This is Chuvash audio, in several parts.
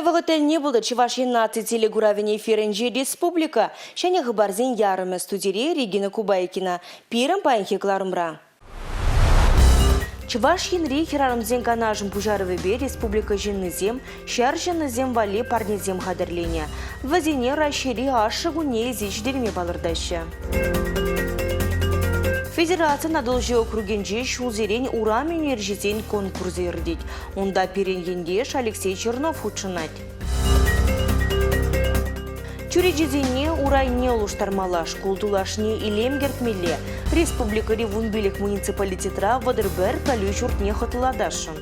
Ҫавӑ тӗлне пултӑр Чӑваш Ен наци телекуравӗн эфирӗнче республика ҫӗнӗ хыпарсен ярӑмӗ студире Регина Кубайкина. Пирӗн паянхи кӑларӑмра. Чӑваш Енри хӗрарӑмсен канашӗн пуҫарӑвӗпе республика ҫыннисем ҫар ҫыннисем валли парнесем хатӗрленӗ. Вӗсене Раҫҫейри ашшӗ кунне илсе ҫитерме палӑртаҫҫӗ. Федерацин Атӑлҫи округӗнче ҫулсерен урам ӳнерҫисен конкурсӗ иртет. Унта пирӗн ентеш Алексей Чернов хутшӑнать. Чӳречесене урайне улӑштармалла, шкул тулашне илем кӗртмелле. Республикӑри 15 муниципалитетра 31 пӗлӳ ҫуртне хӑтлӑлатасшӑн.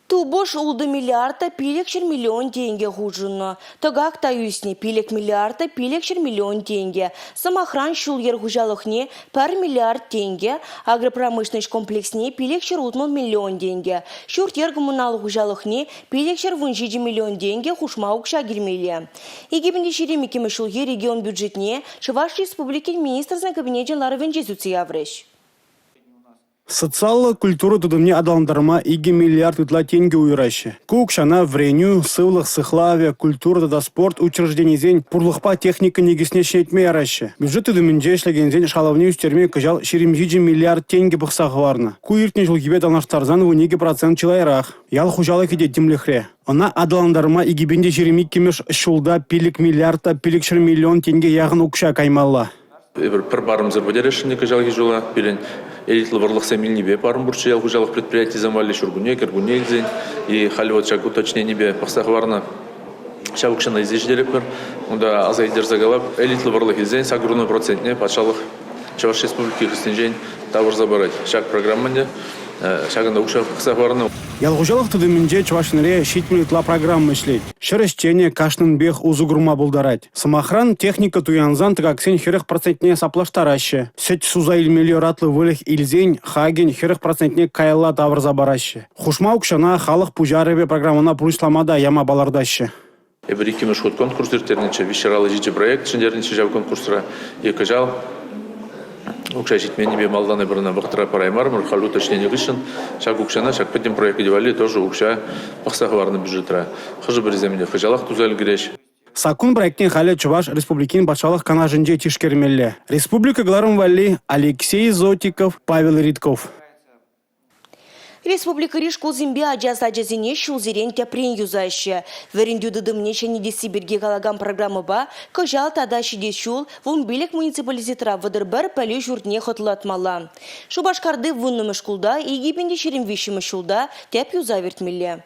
Тупӑш 6 миллиард та 500 миллион тенкӗ хутшӑннӑ. Тӑкак та ӳснӗ – 5 миллиард та 500 миллион тенкӗ. Сӑмахран, ҫул-йӗр хуҫалӑхне 1 миллиард тенкӗ, агропромышленноҫ комплексне 560 миллион тенкӗ, ҫурт-йӗр коммуналлӑ хуҫалӑхне 517 миллион тенкӗ хушма укҫа килмелле. 2022 ҫулхи регион бюджетне Чӑваш Республикин Министрсен Кабинечӗн ларӑвӗнче сӳтсе яврӗҫ. Социаллӑ культура тытӑмне аталантарма 2 миллиард ытла тенкӗ уйӑраҫҫӗ. Ку укҫана вӗренӳ, сывлӑх сыхлавӗ, культура тата спорт учрежденисен пурлӑхпа техника никӗсне ҫӗнетме яраҫҫӗ. Бюджет тытӑмӗнче ӗҫлекенсен шалӑвне ӳстерме кӑҫал 27 миллиард тенкӗ пӑхса хӑварнӑ. Ку иртнӗ ҫулхипе танлаштарсан 12% чылайрах. Ял хуҫалӑхӗ те тимлӗхре. Ӑна аталантарма 2022-мӗш ҫулта 5 миллиард та 500 миллион тенке яхӑн укҫа каймалла. Эпир пӗр парӑмсӑр пӗтересшӗн кӑҫалхи ҫула. Пирӗн элитлӑ вӑрлӑхсем илнипе парӑм пурччӗ ял хуҫалӑх предприятийӗсем валли ҫуркунне, кӗркунне илсен. И халь вот ҫак уточненипе пӑхса хӑварнӑ ҫав укҫана илсе ҫитеретпӗр. Унта аса илтерсе калап, элитлӑ вӑрлӑх илсен сакӑрвунӑ процентне патшалӑх Чӑваш Республики хыснинчен тавӑрса парать. Ҫак программа ӗнтӗ ҫакӑнта укҫа пӑхса хӑварнӑ. Ял хуҫалӑх тытӑмӗнче Чӑваш Енре 70 ытла программа ӗҫлет. Ҫӗр ӗҫченӗ кашнинпех усӑ курма пултарать. Сӑмахран, техника туянсан тӑкаксен 40 процентне саплаштараҫҫӗ. Сӗт суса илмелли ӑратлӑ выльӑх илсен хакӗн 40 процентне каялла тавӑрса параҫҫӗ. Хушма укҫана халӑх пуҫарӑвӗ программӑна пурнӑҫлама та яма палӑртаҫҫӗ. Эпир иккӗмӗш хут конкурс ирттернӗччӗ, 357 проект ҫӗнтернӗччӗ ҫав конкурсра. И кӑҫал укҫа ҫитменнипе малтан эпир ӑна вӑхӑтра параймарӑмӑр. Халь уточнени хыҫҫӑн ҫак укҫана, ҫак пӗтӗм проект валли тоже укҫа пӑхса хӑварнӑ бюджетра. Хӑшӗ-пӗрисем ӗнтӗ хӑҫалах туса ӗлкӗреҫ. Саккун проектне халӗ Чӑваш Республикин Патшалӑх Канашӗнче тишкермелле. Республика кӑларӑм валли Алексей Зотиков, Павел Ритков. Республикӑри шкулсемпе ача сачӗсене ҫулсерен тӗпрен юсаҫҫӗ. Вӗрентӳ тытӑмне ҫӗнетесси пирки калакан программӑпа кӑҫал тата ҫитес ҫул 15 муниципалитетра 31 пӗлӳ ҫуртне хӑтлӑлатмалла. Шупашкарти вуннӑмӗш шкулта 2023 ҫулта тӗп юсав иртмелле.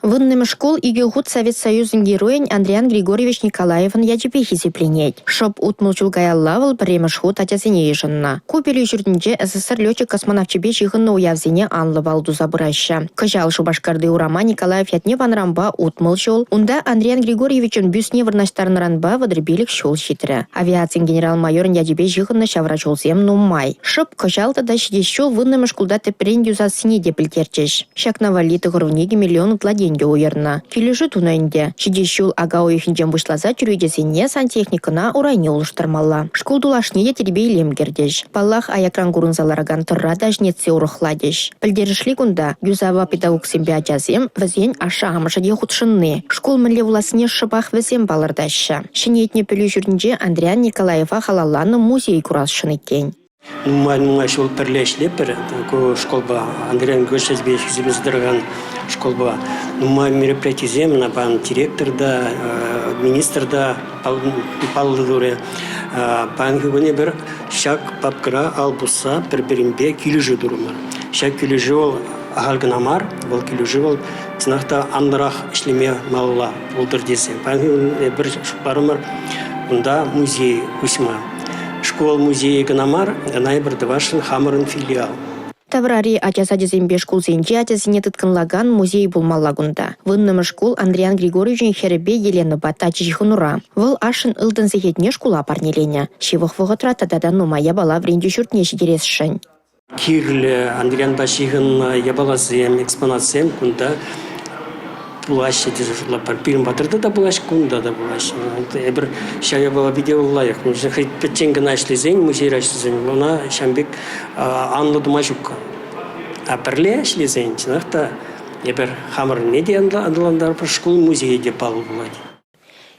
Вуннӑмӗш шкул икӗ хут Совет Союзӗн Геройӗн Андриян Григорьевич Николаевӑн ячӗпе хисепленет. Шӑп 60 ҫул каялла вӑл пӗрремӗш хут ачасене йышӑннӑ. Ку пӗлӳ ҫуртӗнче СССР летчик-космонавчӗпе ҫыхӑннӑ уявсене анлӑ паллӑ туса пыраҫҫӗ. Кӑҫал Шупашкарти урама Николаев ятне панӑранпа 60 ҫул, унта Андриян Григорьевичӑн бюстне вырнаҫтарнӑранпа 35 ҫул ҫитрӗ. Авиацин генерал-майорӗн ячӗпе ҫыхӑннӑ ҫавра ҫулсем нумай. Шӑп кӑҫал тата ҫитес ҫул вуннӑмӗш шкулта тӗпрен юсассине те пӗлтерчӗҫ. Ҫакна валли 92 миллион ытла тенкӗ уйӑрнӑ. Килӗшӳ тунӑ ӗнтӗ. Ҫитес ҫул ака уйӑхӗнчен пуҫласа чӳречесене, сантехникӑна, урайне улӑштармалла. Шкул тулашне те тирпей-илем кӗртӗҫ. Паллах, аякран курӑнса ларакан тӑрра та ҫӗнетсе урӑхлатӗҫ. Пӗлтерӗшли кунта юсава педагогсемпе ачасем, вӗсен ашшӗ-амӑшӗ те хутшӑнни. Шкул мӗнле вулассине шӑпах вӗсем палӑртаҫҫӗ. Ҫӗнетнӗ пӗлӳ ҫуртӗнче Андриян Николаева халалланӑ музей курасшӑн иккен. Нумай-нумай ҫул пӗрле ӗҫлетпӗр ку школпа, Андрей Григорьевичпа хисеплесе тӑракан школпа. Нумай мероприятисем ӑна пан директор та, министр та паллӑ турӗ. Паянхи кун эпир ҫак папкӑра ал пусса пӗр-пӗринпе килӗшӳ турӑмӑр. Ҫак килӗшӳ вӑл ахаль кӑна мар, вӑл килӗшӳ вӑл чӑнах та анлӑрах ӗҫлеме малалла пултӑр тесе. Паянхи кун эпир шутларӑмӑр кунта музей уҫма. Шкул музейӗ кӑна мар, ӑна эпир тӑвасшӑн хамӑрӑн филиал. Таврари ача сачӗсемпе шкулсенче ачасене тыткӑнлакан музей пулмалла кунта. Вуннӑмӗш шкул Андриян Григорьевичӑн хӗрӗпе Еленӑпа тачӑ ҫыхӑнура. Вӑл ашшӗн ылтӑн сехетне шкула парнеленӗ. Ҫывӑх вӑхӑтра тата та нумай япала вӗрентӳ ҫуртне ҫитересшӗн. Кирлӗ Андрианпа ҫыхӑннӑ япаласем, экспонатсем кунта пулаҫҫӗ тесе шутлатпӑр. Пирӗн патӑрта та пулаҫҫӗ, кунта та пулаҫҫӗ. Эпир ҫав япала питӗ лайӑх. Хӑй пӗччен кӑна ӗҫлесен, музейра ӗҫлесен, ӑна ҫавӑн пек анлӑ тума ҫук. А пӗрле ӗҫлесен, чӑнах та, эпир хамӑрӑнне те аталантарӑпӑр, шкул музейӗ те паллӑ пулать.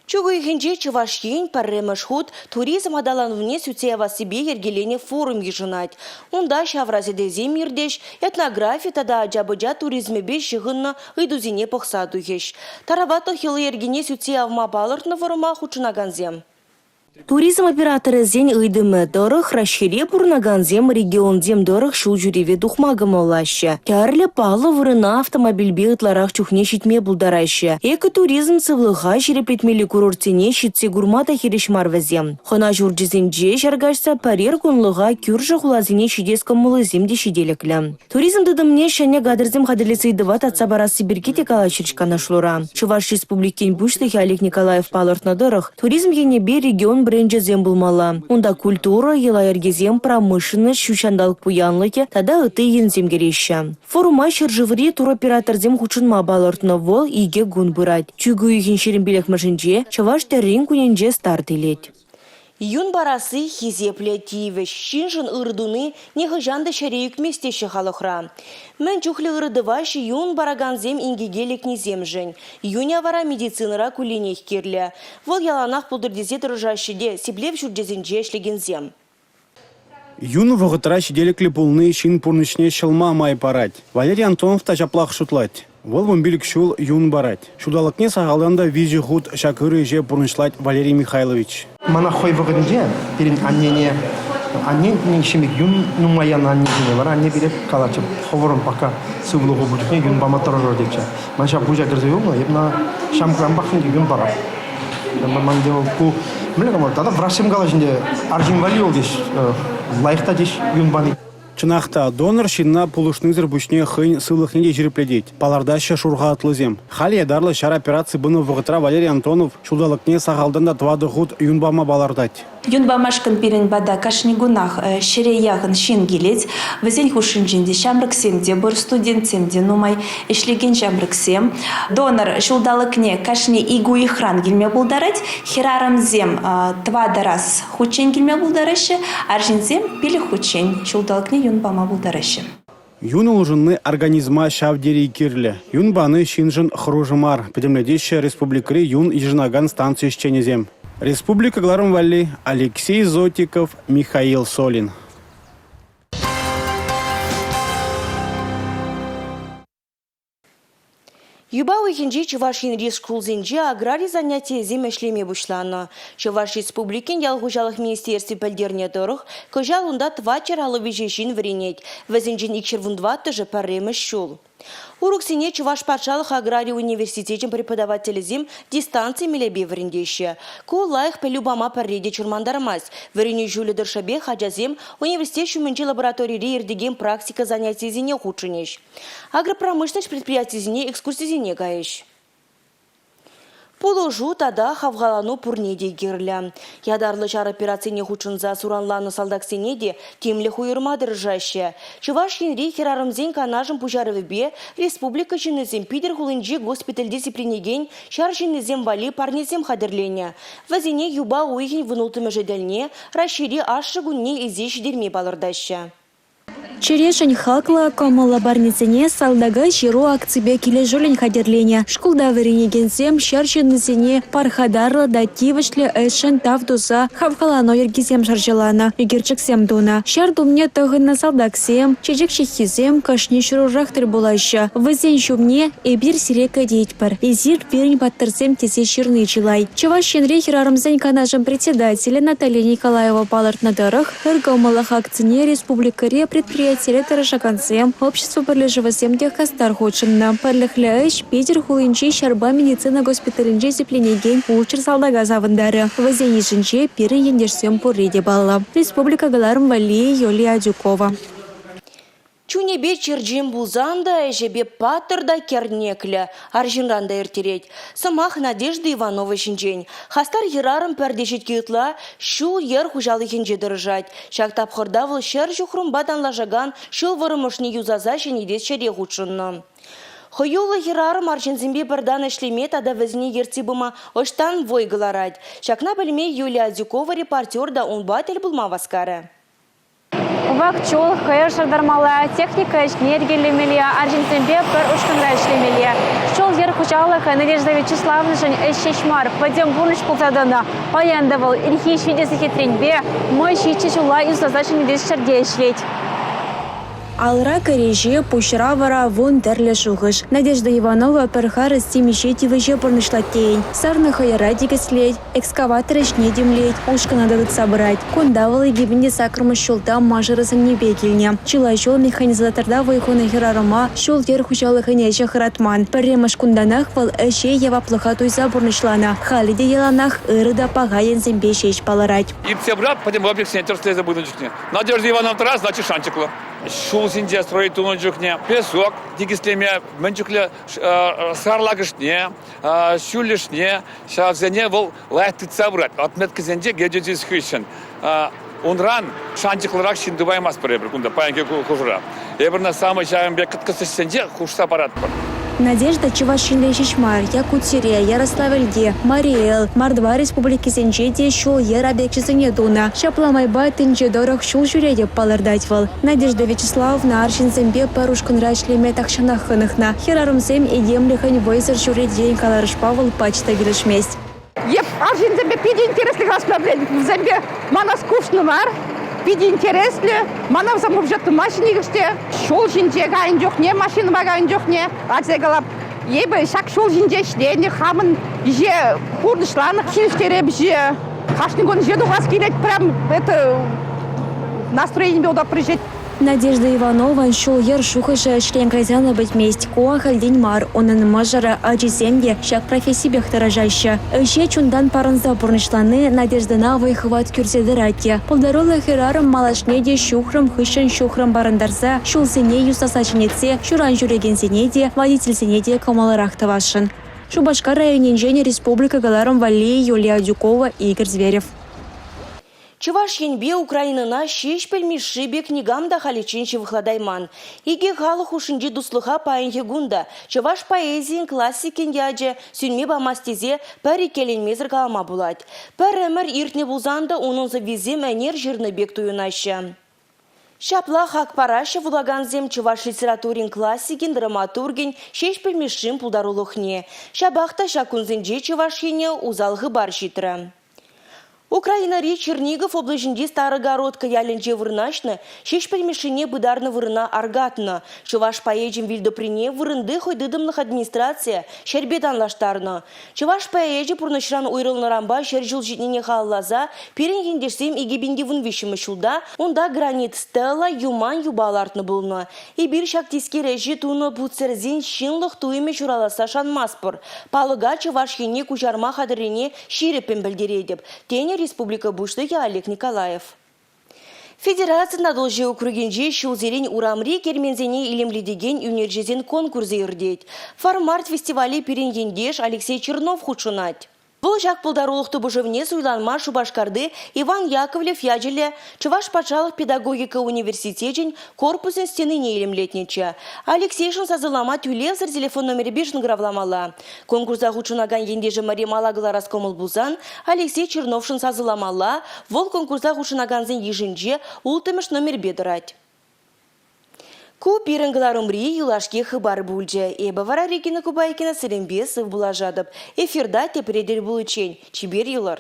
Чӳк уйӑхӗнче Чӑваш Ен пӗрремӗш хут туризм аталанӑвне сӳтсе явассипе йӗркеленӗ форум йышӑнать. Унта ҫавра сӗтелсем иртӗҫ, этнографи тата ача-пӑча туризмӗпе ҫыхӑннӑ ыйтусене пӑхса тухӗҫ. Тараватлӑх йӑли-йӗркине сӳтсе явма палӑртнӑ форума хутшӑнакансем. Туризм операторӗсен ыйтӑмӗ тӑрӑх Раҫҫейре пурӑнакансем регионсем тӑрӑх ҫул ҫӳреве тухма кӑмӑллаҫҫӗ. Тӗрлӗ паллӑ вырӑна автомобильпе ытларах чухне ҫитме пултараҫҫӗ. Экотуризм сывлӑха ҫирӗплетмелли курортсене ҫитсе курма та хирӗҫ мар вӗсем. Хӑна ҫурчӗсенче ҫӗр каҫса пӗрер кунлӑха кӳршӗ хуласене ҫитес кӑмӑллисем те ҫителӗклӗ. Туризм тытӑмне ҫӗнӗ кадрсем хатӗрлес ыйтӑва татса парасси пирки те калаҫрӗҫ канашлура. Чӑваш Республикин Пуҫлӑхӗ Олег Николаев палӑртнӑ тӑрӑх, туризм енӗпе регион бренчӗсем пулмалла. Унта культура, йӑла-йӗркесем, промышленность, ҫут ҫанталӑк пуянлӑхӗ тата ытти енсем кӗреҫҫӗ. Форума ҫӗршыври туроператорсем хутшӑнма палӑртнӑ. Вӑл 2 кун пырать. Чӳк уйӑхӗн 25-мӗшӗнче Чӑваш тӗррин кунӗнче старт илет. Юн парасси хисеплӗ тивӗҫ. Ҫыншӑн ыр туни нихӑҫан та ҫӗре ӳкмест теҫҫӗ халӑхра. Мӗн чухлӗ ырӑ тӑваҫҫӗ юн паракансем инкеке лекнисемшӗн. Юня вара медицинӑра кулленех кирлӗ. Вӑл яланах пултӑр тесе тӑрӑшаҫҫӗ те сиплев ҫурчӗсенче ӗҫлекенсем. Юн вӑхӑтра ҫителӗклӗ пулни ҫын пурнӑҫне ҫӑлма май парать. Валерий Антонов та ҫаплах шутлать. Вӑл 15 ҫул юн парать. Ҫулталӑкне сахалтан та 3 хут ҫак ырӑ ӗҫе пурнӑҫлать Валерий Михайлович. Мана хӑй вӑхӑтӗнче пирӗн аннене, аннен ҫемье юн нумай янӑ аннесене вара анне пире калатчӗ, хӑвӑрӑн пока сывлӑху пур чухне юн пама тӑрӑшӑр тетчӗ. Ман ҫав пуҫа кӗрсе юлнӑ, эп ӑна ҫамрӑкранпах ӗнтӗ юн парап. Ман ку мӗнле калама, тата врачсем калаҫ ӗнтӗ, арҫын валли вӑл теҫ, лайӑх та теҫ юн пани. Чӑнах та, донор ҫынна пулӑшнисӗр пуҫне хӑйӗн сывлӑхне те ҫирӗплетет, палӑртаҫҫӗ шурхатлӑсем. Халӗ ятарлӑ ҫар операци пынӑ вӑхӑтра Валерий Антонов ҫулталӑкне сахалтан та 4 хут юн пама палӑртать. Юн памашкӑн пирӗн пата кашни кунах ҫӗре яхӑн ҫын килет. Вӗсен хушшинчен те ҫамрӑксем те пур, студентсем те нумай, ӗҫлекен ҫамрӑксем. Донор ҫулталӑкне кашни ик уйӑхран килме пултарать. Хӗрарӑмсем тӑватӑ раз хутчен килме пултараҫҫӗ, арҫынсем пилӗк хутчен ҫулталӑкне юн пама пултараҫҫӗ. Юн улшӑнни организма ҫав тери кирлӗ. Юн пани ҫыншӑн хӑрушӑ мар, пӗтӗмлетеҫҫӗ республикӑри юн йышӑнакан станци ӗҫченӗсем. Республика кӑларӑм валли Алексей Зотиков, Михаил Солин. Юпа уйӑхӗнче Чӑваш Енри шкулсенче аграри занятийӗсем ӗҫлеме пуҫланӑ. Чӑваш Республикин ял хуҫалӑх министерстви пӗлтернӗ тӑрӑх, кӑҫал унта 453 ҫын вӗренет, вӗсенчен 214-шӗ пӗрремӗш ҫул. Уроксене Чӑваш патшалӑх аграри университечӗн преподавателӗсем дистанци мелӗпе вӗрентеҫҫӗ. Ку лайӑх пӗлӳ пама пӗрре те чӑрмантармасть. Вӗренӳ ҫулӗ тӑршшӗпех ачасем университет ҫумӗнчи лабораторире иртекен практика занятийӗсене хутшӑнӗҫ. Агропромышленноҫ предприятийӗсене экскурсисене кайӗҫ. Пулӑшу тата хавхалану пурне те кирлӗ. Ятарлӑ ҫар операцине хутшӑнса суранланнӑ салтаксене те тимлӗх уйӑрма тӑрӑшаҫҫӗ. Чӑваш Енри хӗрарӑмсен канашӗн пуҫарӑвӗпе республика ҫыннисем Питӗр хулинчи госпитальте сипленекен ҫар ҫыннисем валли парнесем хатӗрленӗ. Вӗсене юпа уйӑхӗн 16-мӗшӗ тӗлне Раҫҫейри Ашшӗ кунне илсе ҫитерме палӑртаҫҫӗ. Чӗрешӗн хаклӑ, кӑмӑллӑ парнесене «Салтака ҫыру» акципе килӗшӳллӗн хатӗрленӗ. Шкулта вӗренекенсем ҫар ҫыннисене пархатарлӑ та тивӗҫлӗ ӗҫшӗн тав туса хавхалану йӗркисем шӑрҫаланӑ, ӳкерчӗксем тунӑ. Ҫар тумне тӑхӑннӑ салтаксем, чечек ҫыххисем кашни ҫырурах тӗл пулаҫҫӗ. Вӗсен ҫумне «Эпир сире кӗтетпӗр, эсир пирӗн паттӑрсем» тесе ҫырни чылай. Чӑваш Енри хӗрарӑмсен канашӗн председателӗ Наталья Николаева палӑртнӑ тӑрӑх, Ыр кӑмӑллӑх акцине республикӑри предприятире тӑрӑшакансем, общество пӗрлешӗвӗсем те хастар хутшӑннӑ. Пӗрлӗхлӗ ӗҫ Питӗр хулинчи ҫарпа медицина госпиталӗнче сипленекен 600 салтака савӑнтарӗ. Вӗсен йышӗнче пирӗн ентешсем пурри те паллӑ. Республика кӑларӑм валли Юлия Адюкова. Чунӗпе черчен пулсан та ӗҫӗпе паттӑр та кӗрнеклӗ, арҫынран та ирттерет. Сӑмах Надежда Иванова ҫинчен. Хастар хӗрарӑм пӗр теҫетке ытла ҫул-йӗр хуҫалӑхӗнче тӑрӑшать. Ҫак тапхӑрта вӑл 100 ҫухрӑмпа танлашакан ҫул вӑрӑмӑшне юсаса ҫӗнетес ҫӗре хутшӑннӑ. Хӑюллӑ хӗрарӑм арҫынсемпе пӗр тан ӗҫлеме тата вӗсене ертсе пыма ӑҫтан вӑй кӑларать? Ҫакна пӗлме Юлия Адюкова репортер та унпа тӗл пулма васкарӗ. Вак чул, хӑйӑр шӑртармалла, техника ӗҫне йӗркелемелле, арҫынсемпе пӗр ушкӑнра ӗҫлемелле. Ҫул-йӗр хуҫалӑхӗ Надежда Вячеславовнӑшӑн ӗҫ ҫеҫ мар, пӗтӗм пурнӑҫ пулса тӑнӑ. Паян та вӑл ирхи ҫичӗ сехетренпе мӑй ҫиччӗ ҫула юсаса ҫӗнетес ҫӗрте ӗҫлет. Алра кӗреҫе, пуҫра вара вун тӗрлӗ шухӑш. Надежда Иванова пӗр харӑс темиҫе тивӗҫе пурнӑҫлать тейӗн. Сарнӑ хӑйӑра тикӗслет, экскаватор ӗҫне тимлет, ушкӑна та тытса пырать. Кунта вӑл 2008-мӗш ҫулта мӑшӑрӗ сӗннипе килнӗ. Чылай ҫул механизаторта вӑй хунӑ хӗрарӑма ҫул-йӗр хуҫалӑхӗн ӗҫӗ хӑратман. Пӗрремӗш кунтанах вӑл ӗҫе яваплӑха туйса пурнӑҫланӑ. Халӗ те яланах ырӑ та паха енсемпе ҫеҫ палӑрать. Иртсе пырать пӗтӗм объектсене тӗрӗслесе пынӑ чухне. Надежда Ивановна тӑрать, значит, шанчӑклӑ. Ҫул ҫинче строить тунӑ чухне песок тикӗслеме, мӗн чухлӗ сарлакӑшне, ҫӳллӗшне, ҫавсене вӑл лайӑх тытса пырать. Отметкӑсенче геодезис хыҫҫӑн унран шанчӑклӑрах ҫын тупаймастпӑр эпир кунта паянхи хушӑра. Эпир ӑна самый ҫавӑн пек кӑткӑс ӗҫсенче хушса паратпӑр. Надежда Чӑваш Енре ҫеҫ мар, Якутире, Ярославльте, Мари Эл, Мордва республикисенче те ҫул-йӗр объекчӗсене тунӑ. Ҫапла майпа тӗнче тӑрӑх ҫул ҫӳретӗп, палӑртать вӑл. Надежда Вячеславовна арҫынсемпе пӗр ушкӑнра ӗҫлеме тахҫанах хӑнӑхнӑ. Хӗрарӑмсем этемлӗхӗн вӑйсӑр ҫурри каларӑшпа вӑл пач та килӗшмест. Эп арҫынсемпе питӗ интереслӗ калаҫма пӗлетӗп. Вӗсемпе мана скучно мар, питӗ интереслӗ. Мана вӗсем вообще тумаҫҫӗ нихӑш те. Ҫул ҫинче кайнӑ чухне, машинӑпа кайнӑ чухне ача калап, эпӗ ҫак ҫул ҫинче ӗҫленӗ, хамӑн ӗҫе пурнӑҫланӑ, килӗштереп ӗҫе. Кашни кун ӗҫе тухас килет, прям это настроенипе утап ӗҫет. Надежда Иванован ҫул-йӗр шухӑшӗ ӗҫрен кайсан та пӗтмест. Ку ахальтен мар. Унӑн мӑшӑрӗ, ачисем те ҫак профессипех тӑрӑшаҫҫӗ. Ӗҫе чунтан парӑнса пурнӑҫлани Надеждӑна вӑй-хӑват кӳрсе тӑрать те. Пултаруллӑ хӗрарӑм малашне те ҫухрӑм хыҫҫӑн ҫухрӑм парӑнтарса ҫулсене юсаса ҫӗнетсе ҫуран ҫӳрекенсене те, водительсене те кӑмӑллӑрах тӑвасшӑн. Шупашкар районӗнчен республика кӑларӑм валли Юлия Адюкова, Игорь Зверев. Чӑваш Енпе Украинӑна Ҫеҫпӗл Мишши пек никам та халиччен ҫывӑхлатайман. Икӗ халӑх хушшинчи туслӑха паянхи кун та чӑваш поэзийӗн классикӗн ячӗ сӳнме памасть тесе пӗр иккӗленмесӗр калама пулать. Пӗр ӗмӗр иртнӗ пулсан та унӑн сӑввисем ӗнер ҫырнӑ пек туйӑнаҫҫӗ. Ҫапла хак параҫҫӗ вулакансем чӑваш литературин классикӗн, драматургӗн Ҫеҫпӗл Мишшин пултарулӑхне. Ҫапах та ҫак кунсенче Чӑваш Ене усал хыпар ҫитрӗ. Украинӑри Чернигов облаҫӗнчи Старогородка ялӗнче вырнаҫнӑ Ҫеҫпӗл Мишшине пытарнӑ вырӑна аркатнӑ. Чӑваш поэчӗн вилтӑприне вырӑнти хӑйтытӑмлӑх администрацийӗ ҫӗрпе танлаштарнӑ. Чӑваш поэчӗ пурнӑҫран уйрӑлнӑранпа 100 ҫул ҫитнине халалласа пирӗн ентешсем 2013-мӗш ҫулта унта гранит стела, юман юпа лартнӑ пулнӑ. Эпир ҫак тискер ӗҫе тунӑ путсӗрсен ҫынлӑх туйӑмӗ ҫураласса шанмастпӑр. Палӑка Чӑваш Ене куҫарма хатӗррине ҫирӗппӗн пӗлтеретӗп, тенӗ республика Пуҫлӑхӗ Олег Николаев. Федерацин Атӑлҫи округӗнче ҫулсерен урамри керменсене илемлетекен ӳнерҫӗсен конкурсӗ иртет. Формарт фестивале пирӗн ентеш Алексей Чернов хутшӑнать. Вӑл ҫак пултарулӑх тупӑшӑвне суйланма Шупашкарти Иван Яковлев ячӗллӗ Чӑваш патшалӑх педагогика университечӗн корпусӗн стенине илемлетнӗччӗ. Алексейшӑн сасӑлама тӳлевсӗр телефон номерӗпе шӑнкӑравламалла. Конкурса хутшӑнакан ентешӗмӗре мала кӑларас кӑмӑл пулсан Алексей Черновшӑн сасӑламалла, вӑл конкурса хутшӑнакансен йышӗнче улттӑмӗш номерпе тӑрать. Ку пирӗн кӑларӑмри юлашки хыпар пулчӗ. Эпӗ вара Регина Кубайкина сирӗнпе сыв пулашатӑп. Эфирта тепре тӗл пуличчен чипер юлӑр.